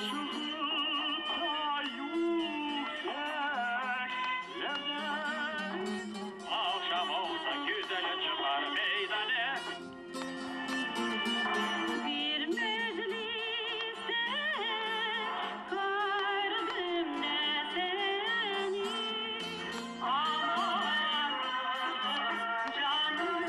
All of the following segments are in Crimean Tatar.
Çıqıp ta yükseklerden. Aqşam olsa güzeli çıqar meydane. Bir mecliste kördim de seni. Aman, canım.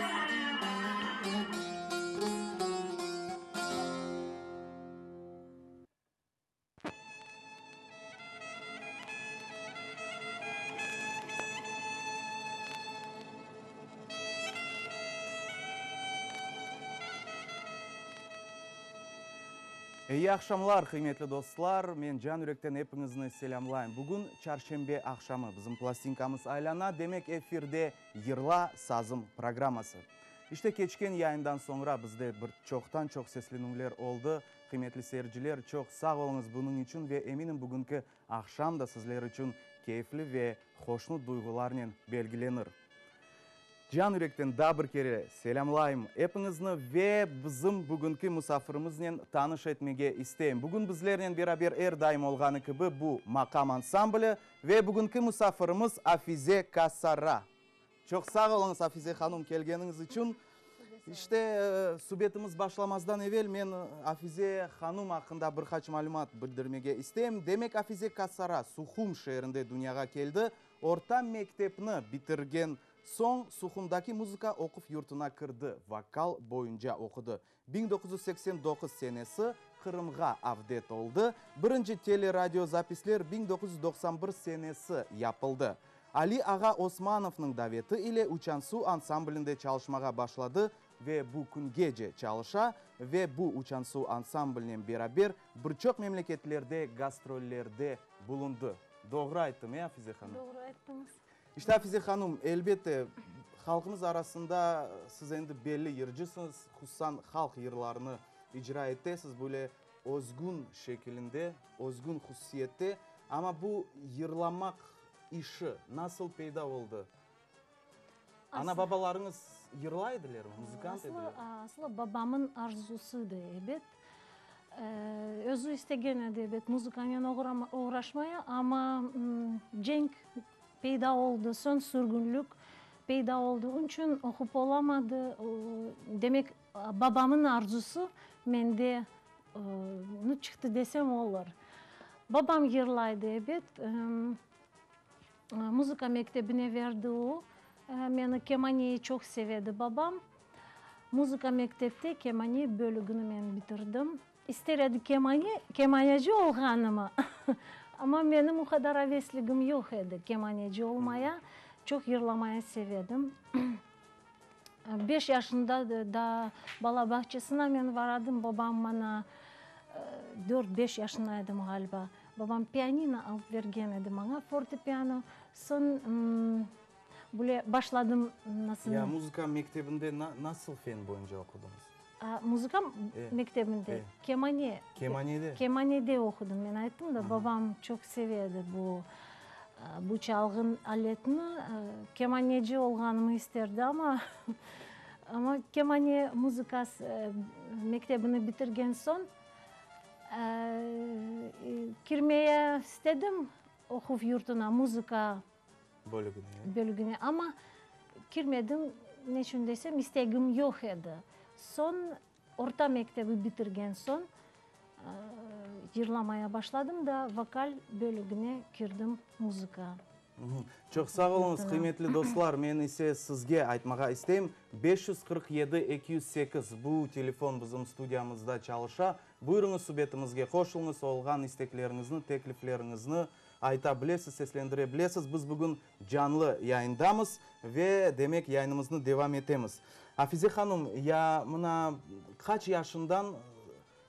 Eyi aqşamlar, qıymetli dostlar! Men can yürekten epiñizni selâmlayım. Bugün çarşenbe aqşamı, bizim plastinkamız aylana, demek efirde Yırla, sazım programması. İşte, keçken yayından soñra bizde bir çoqtan-çoq seslenüvler oldı. Qıymetli seyirciler, çoq sağ oluñız bunıñ içün ve eminim bugünki aqşam da sizler içün keyfli ve hoşnut duyğularnen belgilenir. Can yürekten daa bir kere selâmlayım epiñizni ve bizim bugünki musafirimiznen tanış etmege isteyim. Bugün bizlernen beraber er daim olğanı kibi bu Maqam ansambli ve bugünki musafirimiz Afize Kasara. Çoq sağ oluñız, Afize hanum, kelgeniñiz içün. İşte, subetimiz başlamazdan evel men Afize hanum aqqında bir qaç malümat bildirmege isteyim. Demek, Afize Kasara Suhum şeerinde dünyağa keldi. Orta mektepni bitirgen soñ Suhumdaki muzıka oquv yurtuna kirdi, vokal boyunca oqudı. 1989 senesi Qırımğa avdet oldı. Birinci teleradiozapisler 1991 senesi yapıldı. Ali ağa Osmanovnıñ daveti ile Uçansu ansamblinde çalışmağa başladı ve bu küngece çalışa ve bu Uçansu ansamblinen beraber bir çoq memleketlerde gastrollerde bulundı. Doğru ayttım, e, Afize hanım? Doğru ayttıñız. İşte, Afize hanım, elbette, halqımız arasında siz endi belli yırcısıñız, hususan halq yırlarını icra etesiz, böyle özgün şekilinde, özgün hususiyette. Amma bu yırlamaq işi nasıl peyda oldı? Ana-babalarıñız yırlay edilermi, muzıkant edilermi? Aslı, babamın arzusıydı, ebet. Özü istegen edi, ebet, muzıkanen oğraşmaya, amma cenk peyda oldı, soñ sürgünlik peyda oldı, onıñ içün oqup olamadı. Demek, babamın arzusı mende çıqtı desem olur. Babam yırlaydı, ebet. Muzıka mektebine berdi o meni. Kemaneyi çoq seve edi babam. Muzıka mektepte kemane bölügini men bitirdim. İster edi kemane, kemaneci olğanımı, amma menim o qadar avesligim yoq edi kemaneci olmaya. Çoq yırlamaya seve edim. Beş yaşında daa bala bağçasına men varadım, babam maña, dört, beş yaşında edim ğaliba, babam pianino alıp bergen edi maña, fortepiano. Soñ böyle başladım nasıl. Ya muzıka mektebinde nasıl fen boyunca oqudıñız? Muzıka mektebinde kemane. Kemanede? Kemanede oqudım, men ayttım da, babam çoq seve edi bu bu çalğı aletini. Kemaneci olğanımı isterdi, amma amma kemane muzıkası mektebini bitirgen soñ kirmeye istedim oquv yurtuna, muzıka Bölügine. Bölügine, amma kirmedim, neçün desem, istegim yoq edi. Soñ, orta mektebi bitirgen soñ, yırlamaya başladım da, vokal bölügine kirdim, muzıka. Çoq sağ oluñız, qıymetli dostlar, men ise sizge aytmağa isteyim, 547 208 bu telefon bizim studiyamızda çalışa, buyurıñız subetimizge qoşulıñız, olğan istekleriñizni, teklifleriñizni Ayta bilesiz, seslendire bilesiz. Biz bugün canlı yayındamız ve, demek, yayınımıznı devam etemiz. Afize hanım, ya mına qaç yaşından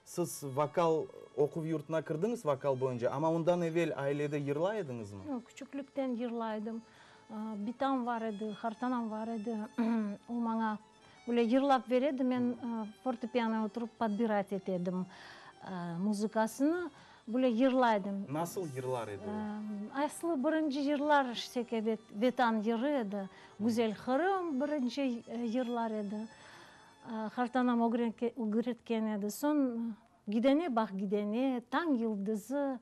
siz vokal oquv yurtuna kirdiñiz vokal boyunca, amma ondan evel ailede yırlay ediñizmi? Yoq, küçüklikten yırlay edim. Bitam bar edi, qartanam bar edi. O maña böyle yırlap bere edi, men fortepianoya oturıp podbirat ete edim muzıkasını. Böyle yırlay edim. Nasıl yırlar edi o? Aslı birinci yırlar işte ebet Vetan yırı edi. Güzel Qırım birinci yırlar edi. Qartanam ögretken edi. Soñ. Gidene baq gidene, Tañ yıldızı,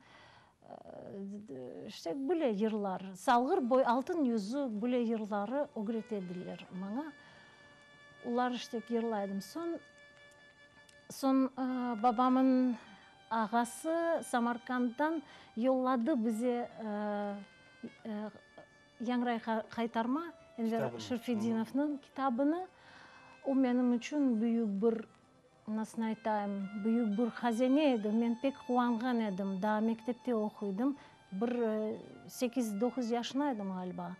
işte böyle yırlar, Salğır boy, Altın yüzük, böyle yırları ögrete ediler maña. Olar işte yırlay edim. Soñ, soñ babamıñ ağası Samarkanddan yolladı bize Yañray qaytarma, Enver Şerfedinovnıñ kitabını. O menim içün büyük bir Nasıl aytayım, büyük bir hazine edi. Men pek quvanğan edim. Daa mektepte oquydım. Bir sekiz, doquz yaşına edim ğaliba.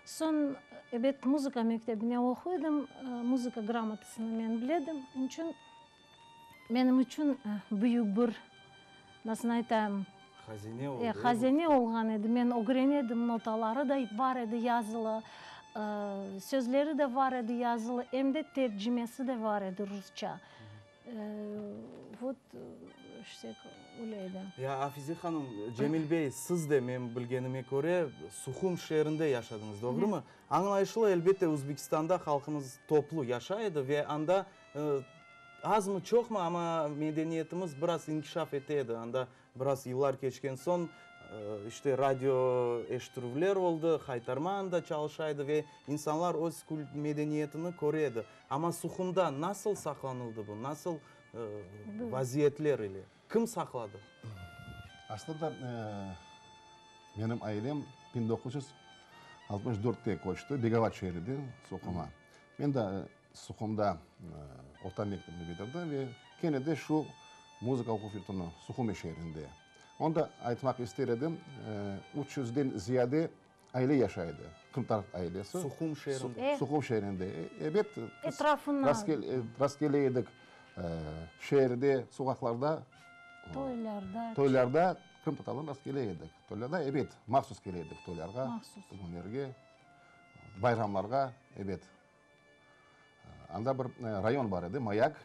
Soñ, ebet, muzıka mektebine oquydım. Muzıka gramotasını men biledim. Onıñ içün menim içün büyük bir, nasıl aytayım, Hazine oldı. Hazine olğan edi. Men ögrene edim, notaları da bar edi yazılı, sözleri de bar edi yazılı, em de tercimesi de bar edi rusça. Vot, işte, öyle edi. Ya, Afize hanım, Cemil bey, siz de, men bilgenime köre, Suhum şeerinde yaşadıñız, doğrumı? Añlayışlı, elbette, Özbekistanda halqımız toplu yaşay edi ve anda azmı, çoqmı, amma medeniyetimiz biraz inkişaf ete edi. Anda Biraz yıllar keçken soñ, işte, radio eşittirüvler oldı, Haytarma anda çalışa edi ve insanlar öz medeniyetini köre edi. Amma Suhumda nasıl saqlanıldı bu, nasıl vaziyetler ile? Kim saqladı? Aslında, menim ailem 1964-te köçti Begovat şeerinden Suhuma. Men de Suhumda orta mektepni bitirdi ve kene de şu muzıka oquv yurtunı Suhumi şeerinde. Onda aytmaq ister edim, üç yüzden ziyade aile yaşay edi, qırımtatar ailesi. Suhum şeerinde. Suhum şeerinde. Ebet, Etrafına. Rastkele edik şeerde, soqaqlarda. Toylarda. Toylarda qırımtatarlarnı rastkele edik. Toylarda, ebet, mahsus kele edik toylarğa. Mahsus. Dügünlerge, bayramlarğa, ebet. Anda bir rayon bar edi, Mayak.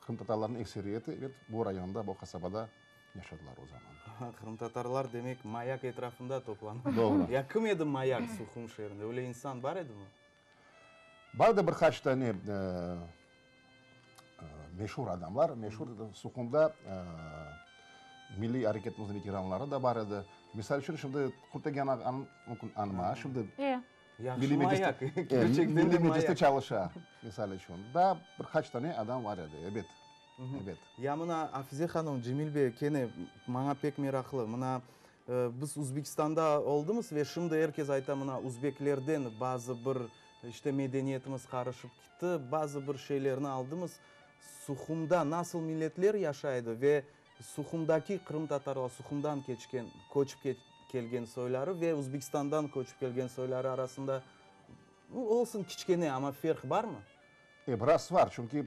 Qırımtatarlarnıñ ekseriyeti, ebet, bu rayonda, bu qasabada yaşadılar o zaman. Qırımtatarlar, demek, Mayak etrafında toplandı. Doğru. Ya kim edi Mayak Suhum şeerinde? Öyle insan bar edimi? Bar edi bir qaç tane meşur adamlar. Meşur Suhumda milliy areketimizniñ veteranları da bar edi. Misal içün, şimdi Qurtegen ağanı mümkün añma. Şimdi Yahşı mayak, kerçekten de Milliy Mecliste çalışa, misal içün. Daa bir qaç tane adam bar edi, ebet, ebet. Ya mına, Afize hanım, Cemil bey, kene maña pek meraqlı. Mına, biz Uzbekistanda oldumız ve şimdi er kes ayta, mına, uzbeklerden bazı bir, işte, medeniyetimiz qarışıp kitti, bazı bir şeylerni aldımız. Suhumda nasıl milletler yaşay edi ve Suhumdaki qırımtatarlar, Suhumdan keçken, köçip kelgen soyları ve Uzbekistandan köçip kelgen soyları arasında, olsun kiçkene, amma ferq barmı? E, biraz var, çünki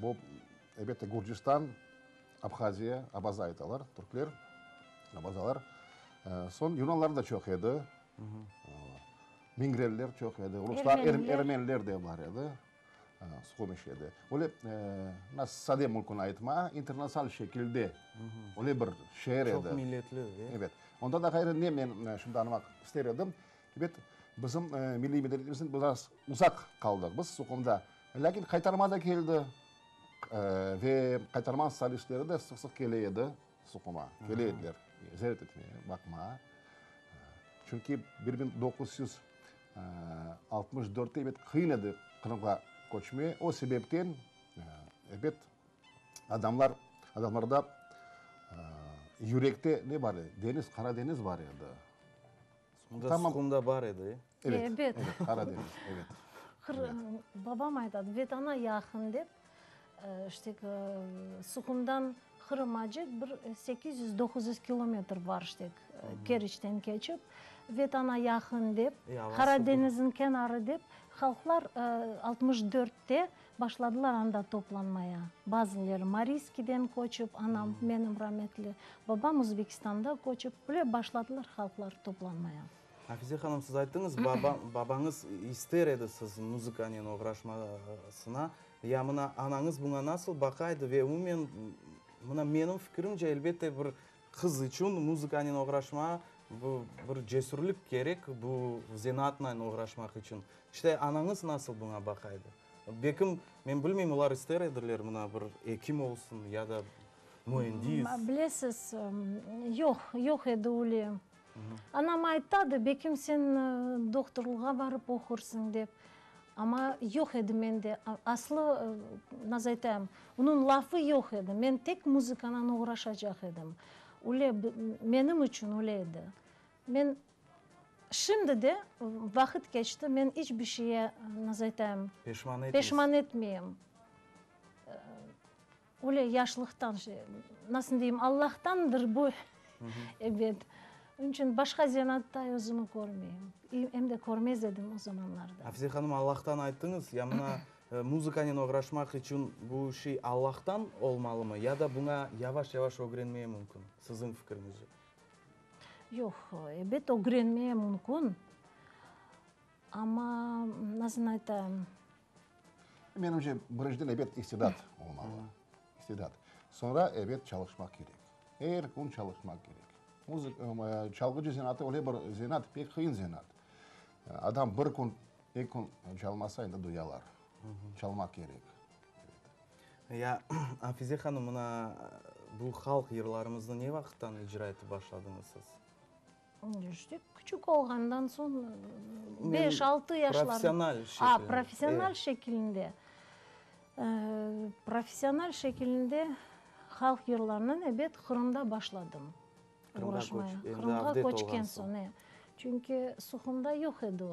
bu, elbette, Gürcistan, Abhaziya, Abaza aytalar, türkler, abazalar. Soñ yunanlar da çoq edi, mingreller çoq edi, ruslar, ermeniler de bar edi. Suhum şeeri. Öyle, nasıl sade mümkün aytma, internatsional şekilde öyle bir şeer edi. Çoq milletli, e? Evet. Ondan da ğayrı ne men şimdi añlamaq ister edim, ebet, bizim milliy medeniyetimizden biraz uzaq qaldıq biz Suhumda. Lâkin Qaytarma da keldi ve Qaytarma solistleri de sıq-sıq kele edi Suhuma, kele ediler ziyaret etmeye, baqmağa. Çünki 1964-te, ebet, qıyın edi Qırımğa köçme. O sebepten, ebet, adamlar, adamlarda yürekte ne bar edi? Deñiz, Qara deñiz bar edi. Tamam. Suhumda bar edi. Evet, evet, Qara deñiz, evet. Babam aytadı, Vetana yaqın dep, işte, Suhumdan Qırımacek bir 800-900 kilometr bar, işte, Keriçten keçip, Vetana yaqın dep, Qara deñizniñ kenarı dep, halqlar 64-te başladılar anda toplanmaya. Bazıları Mariskiden köçip, anam, menim rametli babam Özbekistanda köçip, öyle başladılar halqlar toplanmaya. Afize hanım, siz ayttıñız, babañız ister edi siz muzıkanen oğraşmasına. Ya mına anañız buña nasıl baqa edi ve umumen, mına menim fikirimce, elbette, bir qız içün muzıkanen oğraşma, bu bir cesürlik kerek, bu zenaatnen oğraşmaq içün. İşte, anañız nasıl buña baqa edi? Bekim, men bilmeyim, olar ister ediler mına bir ekim olsun ya da müendis. Bilesiz, yoq, yoq edi öyle. Anam aytadı, bekim sen dohtorlığa barıp oqursıñ dep. Amma yoq edi mende. Aslı, nasıl aytayım, onıñ lafı yoq edi. Men tek muzıkanen oğraşacaq edim. Öyle, menim içün öyle edi. Men şimdi de, vaqıt keçti, men iç bir şeye, nasıl aytayım, peşman etmeyim. Öyle yaşlıqtan, nasıl deyim, Allahtandır bu, ebet. Onıñ içün başqa zenatta özümi körmeyim. Em de körmez edim o zamanlarda. Afize hanım, Allahtan ayttıñız, ya mına muzıkanen oğraşmaq içün bu şey Allahtan olmalımı, ya da buña yavaş-yavaş ögrenmeye mümkün, siziñ fikriñizce? Yoq, ebet ögrenmeye mümkün, amma, nasıl aytayım. Menimce, birinciden, ebet, istidat olmalı. İstidat. Soñra, ebet, çalışmaq kerek. Er kün çalışmaq kerek. Muzık, çalğıcı zenaatı öyle bir zenaat, pek qıyın zenaat. Adam bir kün, eki kün çalmasa, endi duyalar. Çalmaq kerek. Ya, Afize hanım, mına bu halq yırlarımıznı ne vaqıttan icra etip başladıñız siz? İşte, küçük olğandan soñ, beş, altı yaşlarında. Professional şekilinde. A, professional şekilinde. Professional şekilinde halq yırlarınen, ebet, Qırımda başladım. Qırımğa köçip, endi Qırımğa avdet olğan köçken soñ. soñ, e. Çünki Suhumda yoq edi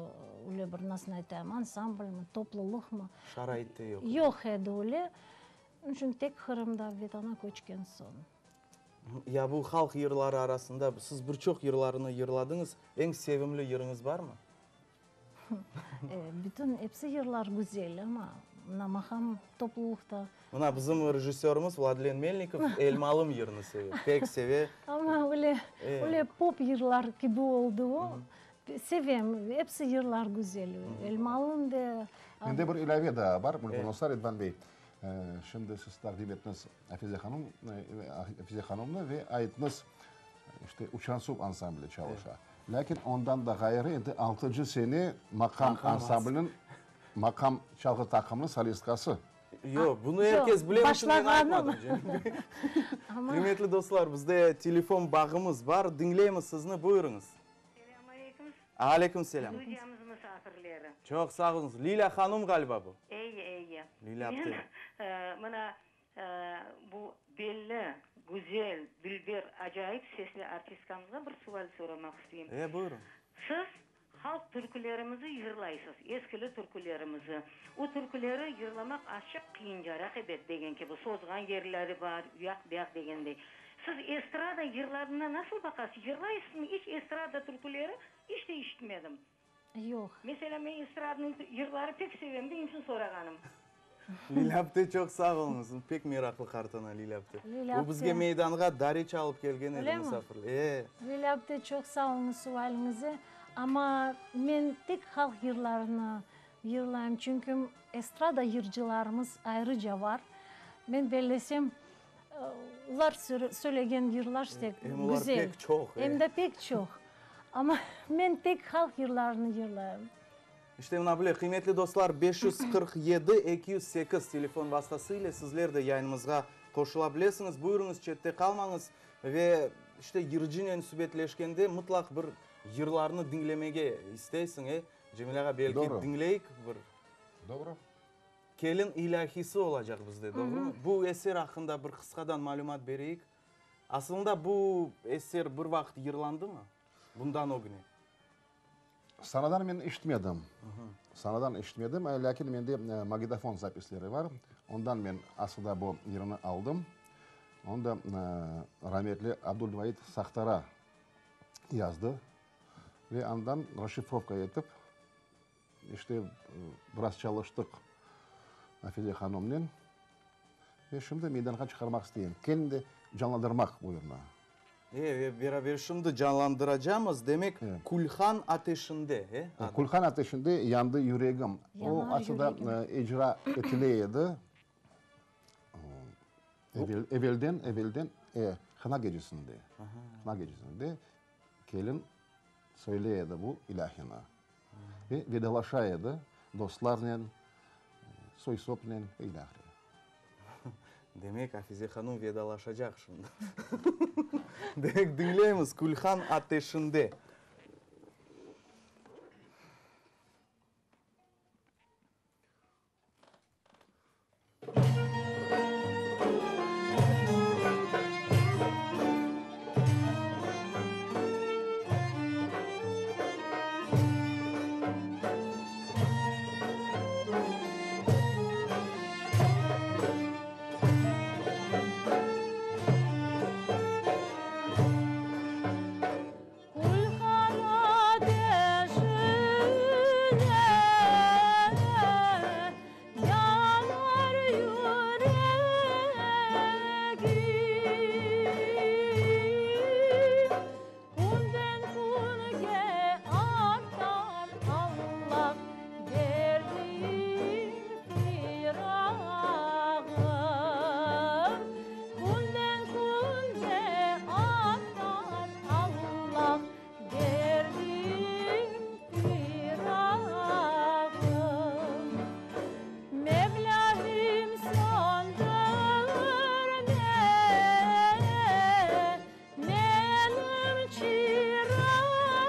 öyle bir, nasıl aytayım, ansamblmi, toplulıqmı. Şarait de yoq edi. Yoq edi öyle. Onıñ içün tek Qırımda Vetana köçken soñ. Ya bu halq yırları arasında siz bir çoq yırlarını yırladıñız, eñ sevimli yırıñız barmı? Bütün episi yırlar güzel, amma mına maqam toplulıqta. Mına bizim rejissörımız Vladlen Melnikov Elmalım yırını seve, pek seve. Amma öyle, öyle pop yırlar kibi oldı o. Sevem, episi yırlar güzel, Elmalım de. Mende bir ilâve daa bar, Mülkü Ridvan bey. Şimdi siz taqdim ettiñiz Afize hanım, Afize hanımnı ve ayttıñız, işte Uçan suv ansambli çalışa. Lâkin ondan da ğayrı endi altıncı sene Maqam ansambliniñ, Maqam çalğı taqımınıñ solistkası. Yoq, bunı er kes bile, onıñ içün men aytmadım, Cemil bey. Qıymetli dostlar, bizde telefon bağımız bar, diñleymiz sizni, buyurıñız. Selâm aleyküm. Aleyküm selâm. Studiyamız musafirleri. Çoq sağ oluñız. Lilâ hanım ğaliba bu. Ey, ey. Lilâ apte. Men, mına, bu belli, güzel, dülber, acayip sesli artistkamızğa bir sual soramaq isteyim. E, buyurıñ. Siz halq türkülerimizi yırlaysız, eskili türkülerimizi. O türküleri yırlamaq azçıq qıyıncaraq ebet, degen kibi, sozğan yerleri bar, uyaq-buyaq degendey. Siz estrada yırlarına nasıl baqasız? Yırlaysızmı iç estrada türküleri? İç de işitmedim. Yoq. Meselâ, men estradanıñ yırları pek sevem de, içün sorağanım. Lilâ apte, çoq sağ oluñız. Pek meraqlı qartana Lilâ apte. Lilâ apte. O bizge meydanğa dare çalıp kelgen edi Öylemi? musafirler. E. Lilâ apte, çoq sağ oluñız sualiñize. Amma men tek halq yırlarını yırlayım, çünki estrada yırcılarımız ayrıca var. Men bellesem, Olar söylegen yırlar işte güzel. Em olar pek çoq. Em de pek çoq. Amma men tek halq yırlarını yırlayım. İşte mına böyle, qıymetli dostlar, 547 208 telefon vastası ile sizler de yayınımızğa qoşula bilesiñiz. Buyurıñız, çette qalmañız ve işte yırcınen subetleşkende mıtlaq bir yırlarnı diñlemege isteysiñ, e, Cemil ağa, belki diñleyik bir. Doğru. Kelin ilâhisi olacaq bizde, doğrumı? Bu eser aqqında bir qısqadan malümat bereyik. Asılında bu eser bir vaqıt yırlandımı, bundan ögüne? Sanadan men eşitmedim. Sanadan eşitmedim, lâkin mende magnitofon zapisleri bar. Ondan men asılda bu yırnı aldım. Onı da rametli Abdulvait Sahtara yazdı ve andan raşifrovka etip, İşte, biraz çalıştıq Afize hanımnen ve şimdi meydanğa çıqarmaq isteyim. Kene de canlandırmaq bu yırnı. E, ve beraber şimdi canlandıracamız. Demek, Külhan ateşinde, e, adı? Külhan ateşinde yandı yüregim. O, aslında, icra etile edi. Evelden, evelden, e, hına gecesinde. Hına gecesinde kelin söyley edi bu ilâhini. Ve vedalaşa edi dostlarnen. Soy-sopnen ve ilâhre. Demek, Afize hanım vedalaşacaq şimdi. Demek, diñleymiz, Külhan ateşinde. Külhan ateşinde yanar yüregim. Künden künge artar Allah derdim firağım. Künden künge artar Allah derdim firağım. Mevlâhim söndürme menim çırağım.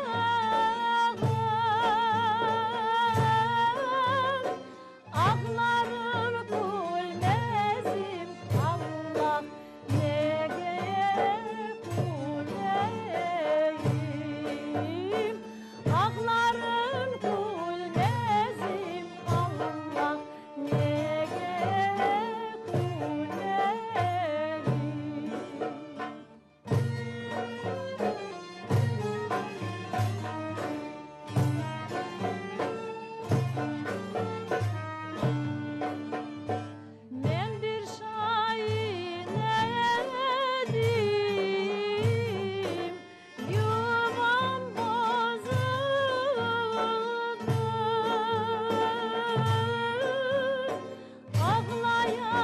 Ağlarım külmezim Allah nege küleyim. Ağlarım külmezim Allah nege küleyim. Men bir şain edim, yuvam bozuldı. Ağlaya,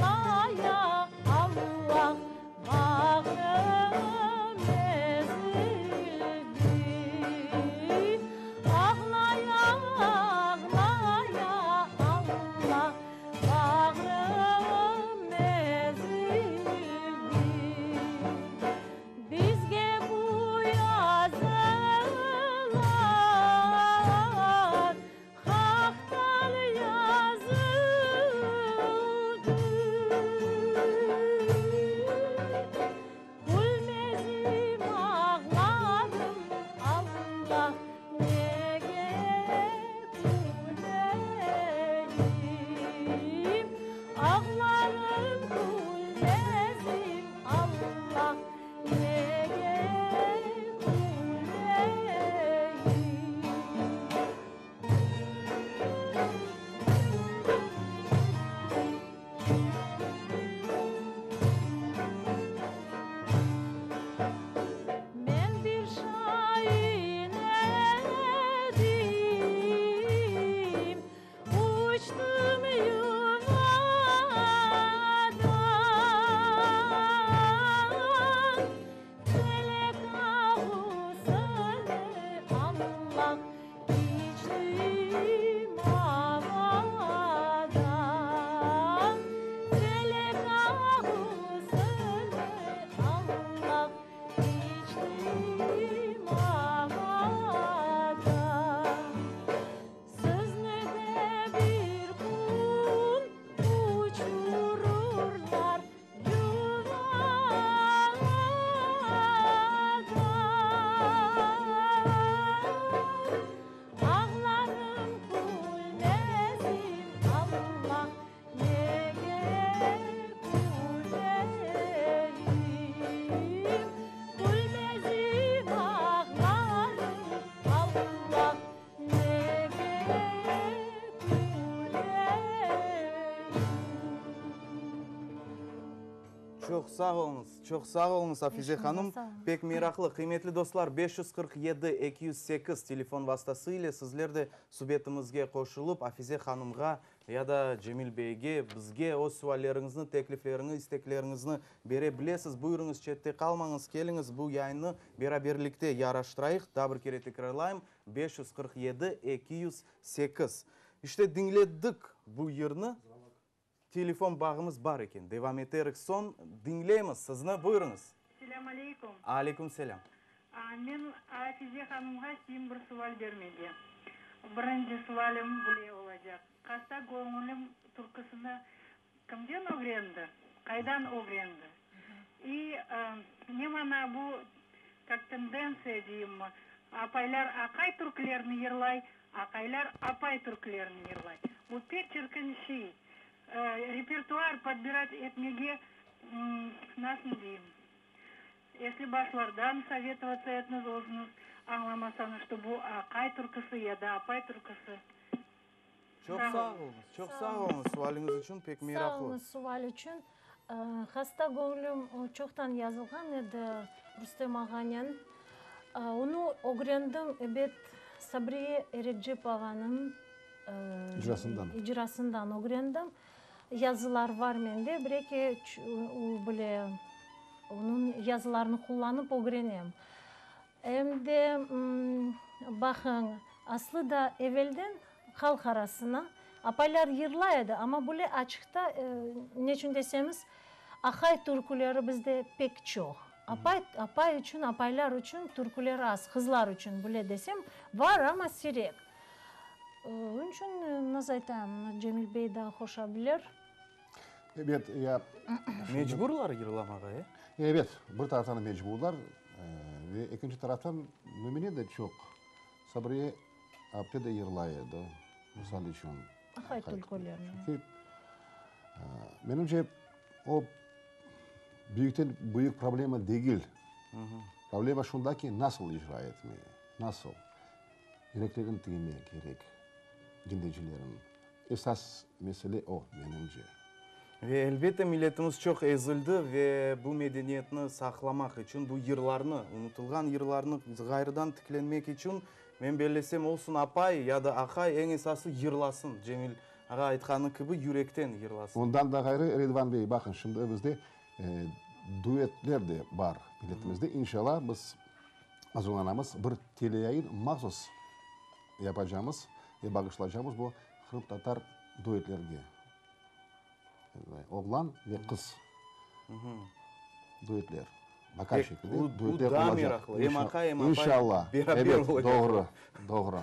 ağlaya Allah bağrım ezildi. Ağlaya, ağlaya Allah bağrım ezildi. Bizge bu yazılar Haqtan yazıldı. Külmezim ağlarım Allah nege küleyim. Ağlarım külmezim Allah nege küleyim. Men bir şain edim, uçtım yuvadan. Felek ağusını Allah içtim avadan. Felek ağusını Allah içtim avadan. Sizni de bir kün uçururlar yuvadan. Ağlarım külmezim Allah nege küleyim. Külmezim ağlarım Allah nege küleyim. Çoq sağ oluñız, çoq sağ oluñız, Afize hanım. Pek meraqlı. Qıymetli dostlar, 547 208 telefon vastası ile sizler de subetimizge qoşulıp, Afize hanımğa ya da Cemil beyge, bizge öz sualleriñizni, teklifleriñi, istekleriñizni bere bilesiz. Buyurıñız, çette qalmañız, keliñiz, bu yayınnı beraberlikte yaraştırayıq. Daa bir kere tekrarlayım, 547 208. İşte, diñledik. bu yırnı. Telefon bağımız bar eken. Devam eterik soñ. Diñleymiz sizni. Buyurıñız. Selâm aleyküm. Aleyküm selâm. Men Afize hanımğa isteyim bir sual bermege. Birinci sualim bule olacaq. Hasta göñülim türküsini kimden ögrendi? Qaydan ögrendi? İ ne mana bu, kak tendentsiya deyimmi, apaylar aqay türkülerini yırlay, Aqaylar apay türkülerini yırlay. Bu pek çirkin şey. Repertuar podbirat etmege, nasıl deyim, esli başlardan sovetovatsa etniz özüñiz añlamasañız, şto bu aqay türküsi ya da apay türküsi. Çoq sağ oluñız, çoq sağ oluñız sualiñiz içün, pek meraqlı. Sağ oluñız sual içün. Hasta göñlüm çoqtan yazılğan edi Rustem ağanen. Onı ögrendim, ebet, Sabriye Erecepovanıñ icrasından ögrendim. Yazılar var mende, bir-eki o bile onıñ yazılarını qullanıp ögrenem. Em de, baqıñ, aslı da evelden halq arasına apaylar yırlay edi, amma böyle açıqta, neçün deseñiz, aqay türküleri bizde pek çoq. Apay, apay içün, apaylar içün türküler az, qızlar içün böyle desem, bar, amma siyrek. Onıñ içün, nasıl aytayım, Cemil bey daa qoşa bilir. Ebet, ya. Mecburlar yırlamağa, e? Ebet, bir taraftan mecburlar ve ekinci taraftan nümüne de çoq. Sabriye apte de yırlay edi, misal içün. Ahay türkülerini. Çünki, menimce, o büyükten büyük problema degil. Problema şunda ki, nasıl icra etmeye, nasıl? Yüreklerini tiymek kerek diñleyicilerniñ. Esas mesele o, menimce. Ve elbette milletimiz çoq ezildi ve bu medeniyetni saqlamaq içün, bu yırlarnı, unutılğan yırlarnı ğayrıdan tiklenmek içün, men bellesem, olsun apay ya da aqay, eñ esası yırlasın, Cemil ağa aytqanı kibi, yürekten yırlasın. Ondan da ğayrı, Ridvan bey, baqıñ, şimdi bizde duetler de bar milletimizde. İnşallah, biz azırlanamız, bir teleyayın mahsus yapacamız ve bağışlaycamız bu qırımtatar duetlerge. Oğlan ve qız duetler. Vokal şekilde duetler olacaq. Em aqay, em apay İnşallah. beraber olacaq. Doğru, doğru.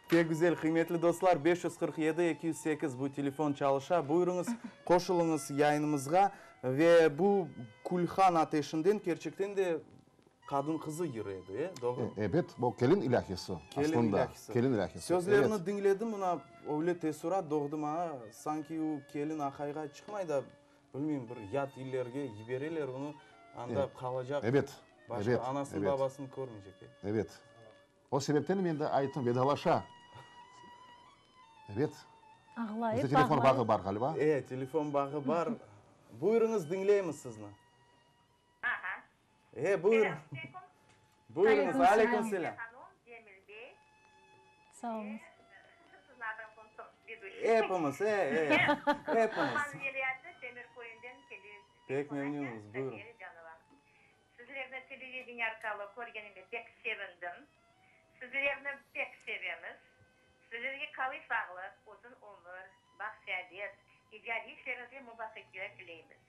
Pek güzel, qıymetli dostlar, 547 208 bu telefon çalışa. Buyurıñız, qoşulıñız yayınımızğa. Ve bu Külhan ateşinden kerçekten de Qadın qızı yırı edi, e, doğru? Ebet, bu kelin ilâhisi, Kelin aslında. ilâhisi. Kelin ilâhisi, Sözlerini evet. diñledim, mına, öyle teessurat doğdı maña, sanki o kelin aqayğa çıqmay da, bilmeyim, bir yat illerge yibereler onı, anda qalacaq, Ebet, başqa ebet, anasını, ebet. babasını körmeycek, e. Ebet. O sebepten men de ayttım, vedalaşa. Ebet. Ağlayıp, Bizde telefon ağlayıp. bağı bar, ğaliba. E, telefon bağı bar. Buyurıñız, diñleymiz sizni. Aha. E, buyur. Selâm aleyküm. Buyurıñız, aleyküm selâm. Hanum, Cemil bey. Sağ oluñız. Epimiz, e, e, epimiz. Qurman vilâyeti Temir köyünden kelip. Pek memnünmiz, buyurıñ. Sizlerni televideniye arqalı körgenime pek sevindim. Sizlerni pek sevemiz. Sizlerge qaviy sağlıq, uzun ömür, baht-seadet, icadiy işleriñizge muvafaqiyetler tileymiz.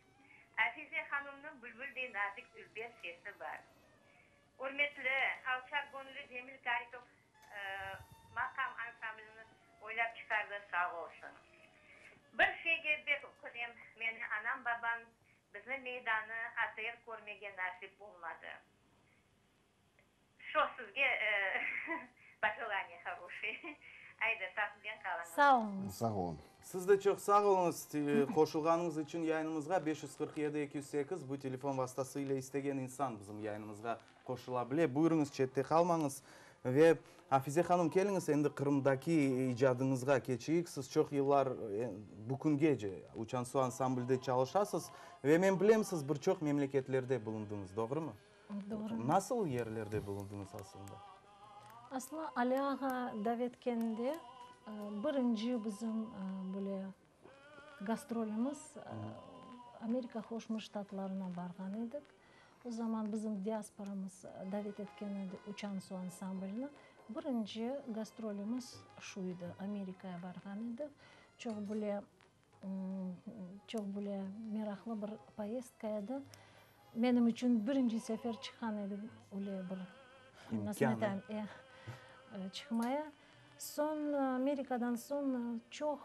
Afize hanımnıñ bülbüldey nazik dülber sesi bar. Ürmetli, alçaqgöñülli Cemil Karikov maqam ansamblini oylap çıqardı, sağ olsun. Bir şeyge bek ökünem, meni anam-babam bizni meydanı ATR körmege nasip olmadı. Şo sizge pojelaniya horoşiy. Ayda, sağlıqnen qalıñız. Sağ oluñız. Sağ olun. Siz de çoq sağ oluñız qoşulğanıñız içün yayınımızğa. 547 208 bu telefon vastası ile istegen insan bizim yayınımızğa qoşula bile. Buyurıñız, çette qalmañız. Ve Afize hanım, keliñiz endi Qırımdaki icadıñızğa keçeyik. Siz çoq yıllar bu küngece Uçan-Su ansamblde çalışasız ve men bilem, siz bir çoq memleketlerde bulundıñız, doğrumı? Doğru. Nasıl yerlerde bulundıñız aslında? Aslı Ali ağa davetkende birinci bizim böyle gastrolimiz Amerika Qoşma Ştatlarına barğan edik. O zaman bizim diasporamız davet etken edi Uçan-Su ansamblini. Birinci gastrolimiz şu edi, Amerikaya barğan edik. Çoq böyle, çoq böyle meraqlı bir poyezdka edi. Menim içün birinci sefer çıqqan edi öyle bir, nasıl aytayım, e, çıqmaya. Soñ, Amerikadan soñ çoq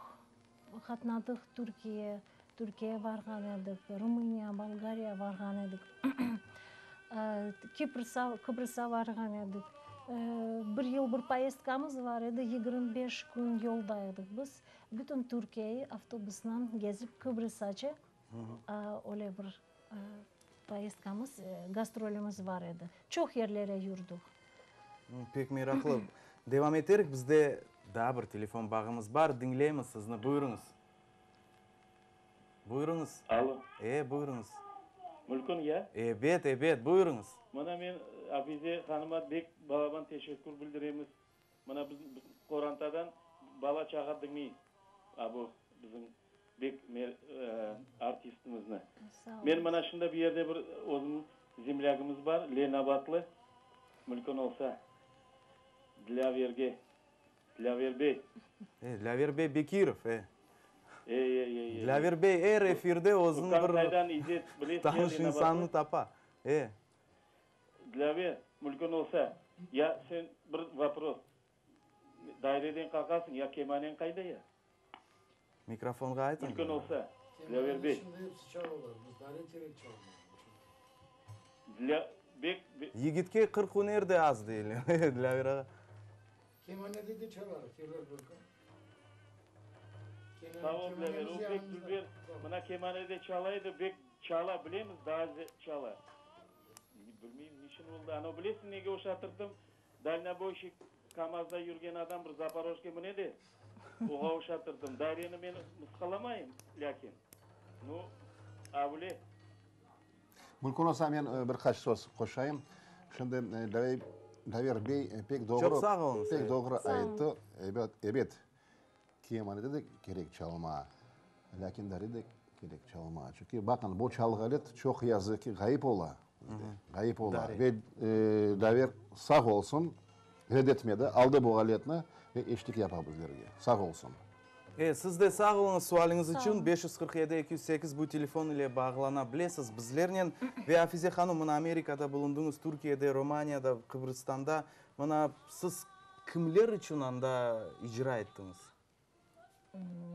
qatnadıq Türkiye, Türkiye barğan edik, Rumıniya, Bolgariya barğan edik, Kiprsa, Qıbrıs'a barğan edik. Bir yıl bir poyezdkamız bar edi, 25 kün yolda edik biz. Bütün Türkiyeyi avtobusnan gezip Qıbrısace öyle bir poyezdkamız, gastrolimiz bar edi. Çoq yerlere yurduq. Pek meraqlı. Devam eterik, bizde daa bir telefon bağımız bar. Diñleymiz sizni, buyurıñız. Buyurıñız. Alo. E, buyurıñız. Mülkün ya? Ebet, ebet, buyurıñız. Mına men Afize hanıma bek balaban teşekkür bildiremiz. Mına biz qorantadan bala-çağa diñley a bu bizim bek artistimizni. Men mına şunda bir yerde bir özümniñ zemlâgimiz bar, Lenabatlı, mülkün olsa, Dilâverge, Dilâver bey. E, Dilâver bey Bekirov, e. E, e, e, e. Dilâver bey er efirde özüniñ bir tanış insanını tapa. E. Dilâver, mülkün olsa, ya sen bir vopros, daireden qalqasıñ, ya kemanen qayda ya? Mikrofonğa aytıñ. Mülkün olsa, Dilâver bey. Kemaneniñ içinde episi çalalar, biz dare kerek çalmağa. Dilâ, bek, bek. Yigitke 40 üner de az deyler, Dilâver ağa. Kemanede de çalar, kelir bir kün. Sağ ol, Dilâver, o bek dülber, mına kemanede çala edi, bek çala bilemiz, daa çala. Bilmeyim, niçün oldı. Anau bilesiñ nege oşatırdım? Dalnoboyşik KAMAZda yürgen adam bir Zaporojke mine de, oğa oşatırdım. Daireni men mısqılamayım, lâkin, nu, avle. Mümkün olsa men bir qaç söz qoşayım. Şimdi Daver bey pek doğru, Çoq sağ oluñız. pek doğru ayttı. Ebet, ebet, kemanede de kerek çalma, lâkin dare de kerek çalma. Çünki baqıñ, bu çalğı alet çoq yazıq ki ğayıp ola bizde, ğayıp ola. Ve Daver sağ olsun, red etmedi, aldı bu aletni ve eşlik yapa bizlerge. Sağ olsun. E, siz de sağ oluñız sualiñiz içün. 547 208 bu telefon ile bağlana bilesiz bizlernen. Ve Afize hanım, mına Amerikada bulundıñız, Türkiyede, Romaniyada, Qıbrızstanda. Mına siz kimler içün anda icra ettiñiz?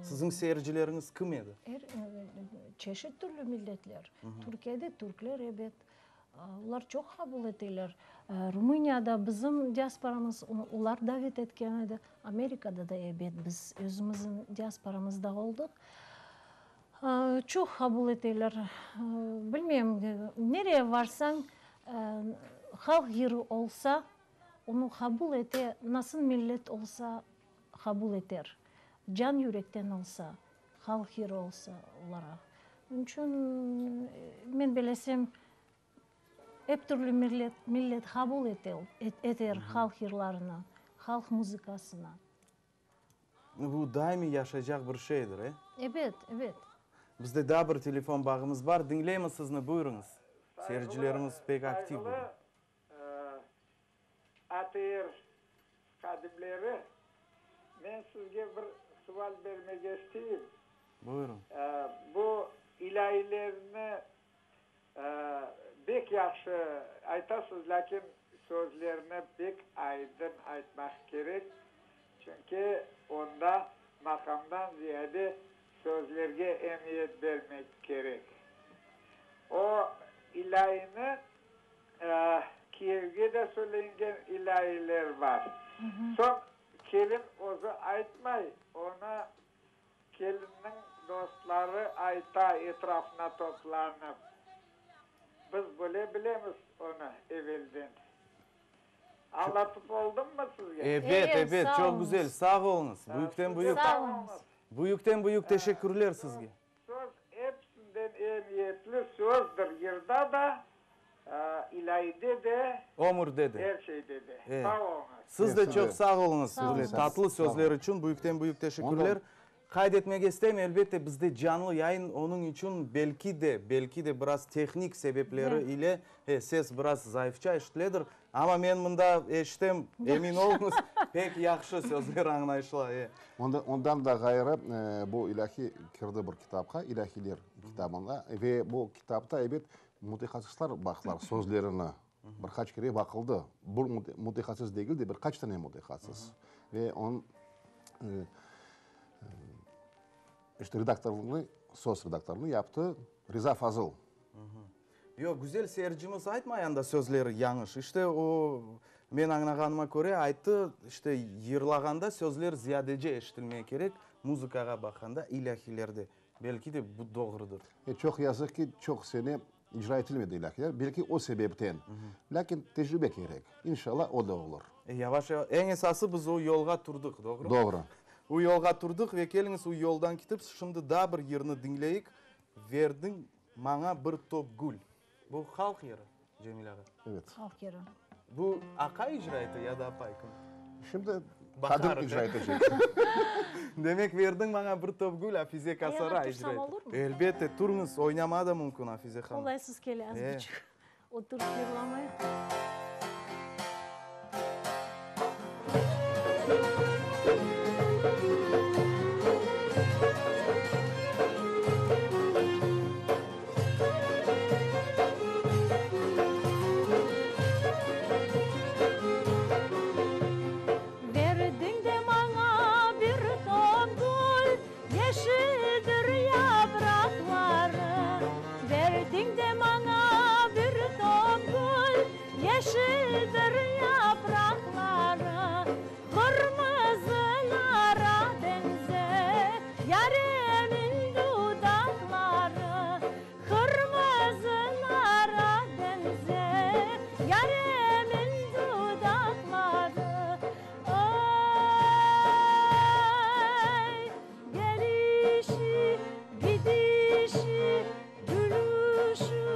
Siziñ seyircileriñiz kim edi? Er, çeşit türlü milletler. Türkiyede türkler, ebet. Olar çoq qabul eteler. Rumıniyada bizim diasporamız, olar davet etken edi. Amerikada da ebet biz özümizniñ diasporamızda oldıq. Çoq qabul eteler. Bilmeyim, nereye varsañ, halq yırı olsa, onı qabul ete, nasıl millet olsa, qabul eter. Can yürekten olsa, halq yırı olsa olaraq. Onıñ içün men belesem, ep türlü millet, millet qabul eter halq yırlarını, halq muzıkasını. Bu daimiy yaşaycaq bir şeydir, e? Ebet, ebet. Bizde daa bir telefon bağımız bar. Diñleymiz sizni, buyurıñız. Seyircilerimiz pek aktiv bugün. Sayğılı ATR hadimleri, men sizge bir sual bermege isteyim. Buyurıñ. Bu ilâilerni bek yahşı aytasız, lâkin sözlerni bek aydın aytmaq kerek, çünki onda maqamdan ziyade sözlerge emiyet bermek kerek. O ilâini kiyevge de söylengen ilâiler bar. Soñ kelin özü aytmay, onı Kelinniñ dostları ayta etrafına toplanıp, Biz böyle bilemiz onı evelden. Añlatıp oldımmı sizge? Ebet, ebet, çoq güzel, sağ oluñız. Büyükten büyük, büyükten büyük teşekkürler sizge. Söz episinden emiyetli sözdir, yırda da, ilâide de, Ömürde de. er şeyde de. Sağ oluñız. Siz de çoq sağ oluñız, böyle tatlı sözler içün büyükten büyük teşekkürler. Qayd etmege isteyim, elbette, bizde canlı yayın, onıñ içün belki de, belki de biraz tehnik sebepleri ile ses biraz zayıfça eşitiledir. Amma men mında eşitem, emin oluñız. Pek yahşı sözler añlayışla, e. Ondan da ğayrı, bu ilâhi kirdi bir kitapqa, İlâhiler kitabına, ve bu kitapta, ebet, mütehassıslar baqtılar sözlerini. Bir qaç kere baqıldı. Bir mütehassıs degil de, bir qaç tane mütehassıs. Ve onıñ, işte, redaktorlığını, söz redaktorlığını yaptı Riza Fazıl. Yoq, güzel seyircimiz aytmay anda sözleri yañış. İşte, o, men añlağanıma köre, ayttı, işte, yırlağanda sözler ziyadece eşitilmeye kerek, muzıkağa baqqanda, ilâhilerde. Belki de bu doğrudır. E, çoq yazıq ki, çoq sene icra etilmedi ilâhiler, belki o sebepten. Lâkin tecrübe kerek. İnşallah, o da olur. E, yavaş-yavaş. Eñ esası, biz o yolğa turdıq, doğrumı? Doğru. O yolğa turdıq ve keliñiz, o yoldan ketip, şimdi daa bir yırnı diñleyik, Verdiñ maña bir top gül. Bu halq yırı, Cemil ağa. Evet. Halq yırı. Bu aqay icra ete ya da apay, kim? Şimdi qadın icra etecek. Demek, Verdiñ maña bir top gül, Afize Kasara Ayağa icra tursam ete. olurmı? Elbette, turıñız, oynama da mümkün, Afize hanım. Qolaysız kele az buçuq. Oturıp yırlamaya. Verdiñ de maña bir top gül, Yeşildir yapraqları. Verdiñ de maña bir top gül, Yeşildir yapraqları. Qırmızı nara beñzer Yaremiñ dudaqları. Qırmızı nara beñzer Yaremiñ dudaqları. Ay, kelişi, gidişi, gülüşü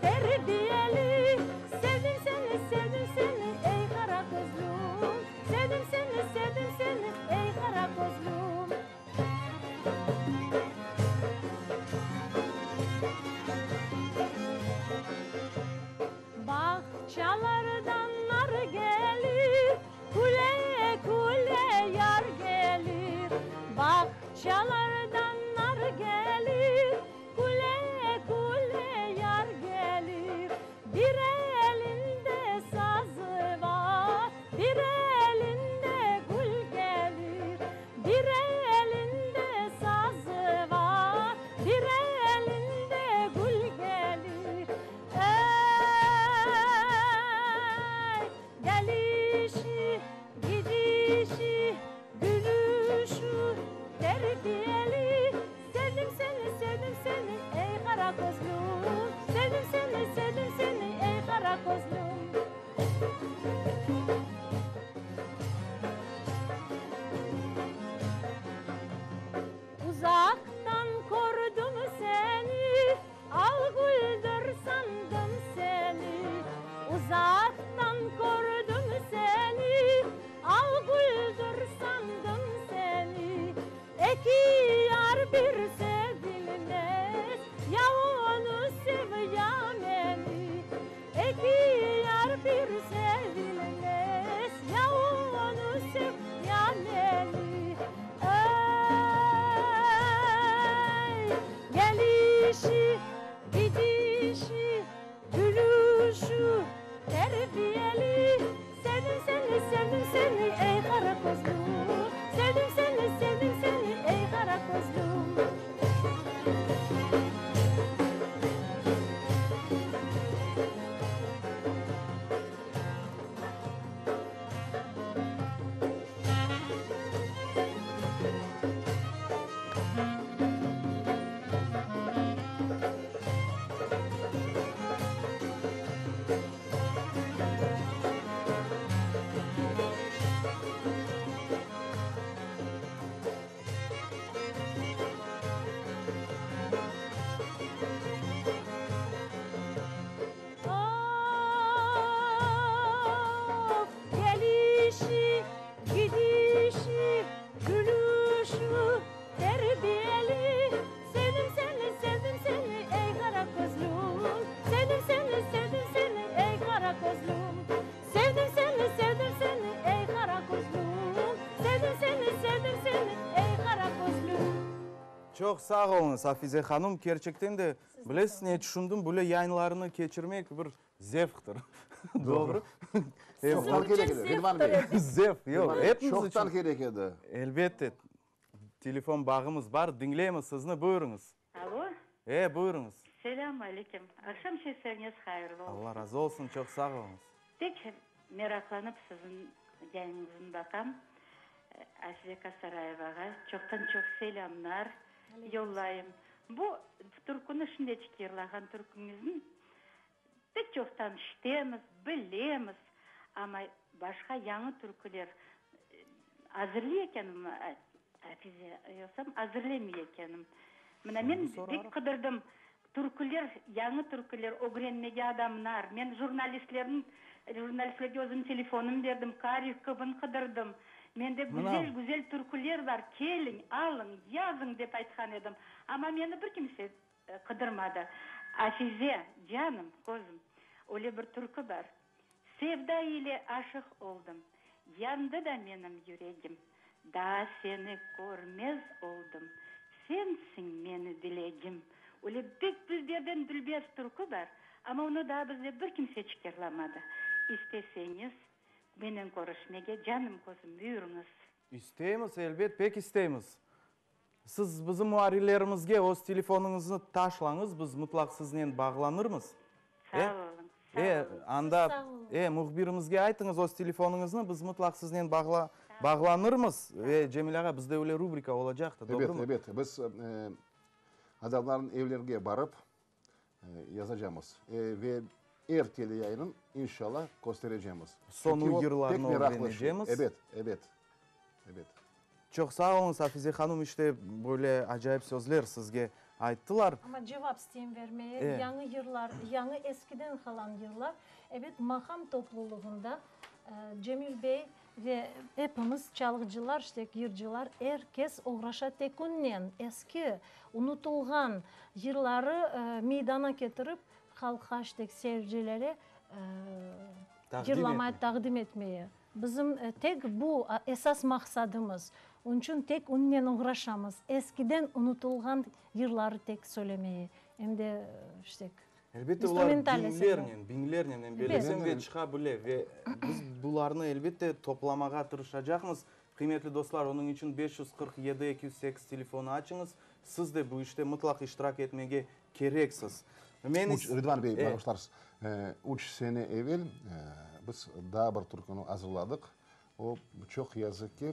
terbiyeli. Sevdim seni, sevdim seni, ey qara közlüm. Sevdim seni, sevdim seni, ey qara közlüm. Bağçalardan nar kelir, Küle-küle yar kelir. Bağçalardan nar kelir, Küle-küle yar kelir. Bir elinde sazı bar, Bir elinde gül kelir. Bir elinde sazı bar, Bir elinde gül kelir. Çoq sağ oluñız, Afize hanım. Kerçekten de, bilesiz ne tüşündim, böyle yayınlarnı keçirmek bir zevqtır. Doğru. Çoqtan kerek edi, Ridvan bey. Zevq, yoq, epimiz içün. Çoqtan kerek edi. Elbette. Telefon bağımız bar, diñleymiz sizni, buyurıñız. Alo. E, buyurıñız. Selâm aleyküm. Aqşam seslerñiz hayırlı olsun. Alla razı olsun, çoq sağ oluñız. Pek meraqlanıp siziñ yayınıñıznı baqam. Afize Kasarayevağa çoqtan-çoq selâmlar yollayım. Bu türküni şimdecik yırlağan türküñizni pek çoqtan işitemiz, bilemiz, amma başqa yañı türküler azırlay ekenmi Afize, yoqsam azırlemey ekenim. Mına men pek qıdırdım, Türküler, yañı türküler ögrenmege adamlar. Men jurnalistlerniñ, jurnalistlerge özüm telefonım berdim, Karikovnı qıdırdım. Mende güzel, güzel türküler bar, keliñ, alıñ, yazıñ, dep aytqan edim. Amma meni bir kimse qıdırmadı. Afize, canım, közüm, öyle bir türkü bar. Sevda ile aşıq oldım, yandı da menim yüregim, Daa seni körmez oldım, sensiñ meni dilegim. Öyle pek dülberden dülber türkü bar, amma onı daa bizde bir kimseçik yırlamadı. İsteseñiz, menen körüşmege, canım közüm, buyurıñız. İsteymiz, elbet, pek isteymiz. Siz bizim muarrirlerimizge öz telefonıñıznı taşlañız, biz mutlaq siznen bağlanırmız. Sağ oluñ, sağ E, oluñ. anda, e, mühbirimizge aytıñız öz telefonıñıznı, biz mutlaq siznen bağla, bağlanırmız. Ve, Cemil ağa, bizde öyle rubrika olacaqtır, doğrumı? Ebet, ebet. Biz adamlarnıñ evlerge barıp yazacamız. Ve er teleyayının, inşallah, kösterecemiz. Soñu yırlarnı ögrenecemiz. Ebet, ebet, ebet. Çoq sağ oluñız, Afize hanım, işte, böyle acayip sözler sizge ayttılar. Amma cevap isteyim vermeye, yañı yırlar, yañı eskiden qalan yırlar, ebet, maqam toplulığında Cemil bey Ve epimiz, çalğıcılar, işte, yırcılar, er kes oğraşa tek onnen, eski, unutılğan yırları meydana ketirip, halqqa, işte, seyircilere yırlamaya, taqdim etmeye. Bizim tek bu esas maqsadımız. Onıñ içün tek onnen oğraşamız, eskiden unutılğan yırları tek söylemeye, em de, işte, Elbette, olar biñlernen, biñlernen, em belesem ve çıqa bile. Ve biz bularnı, elbette, toplamağa tırışacaqmız. Qıymetli dostlar, onıñ içün 547 208 telefonı açıñız. Siz de bu işte mıtlaq iştirak etmege kereksiz. Men Üç, Ridvan bey, bağışlarsız, üç sene evel biz daa bir türküni azırladıq. O, çoq yazıq ki,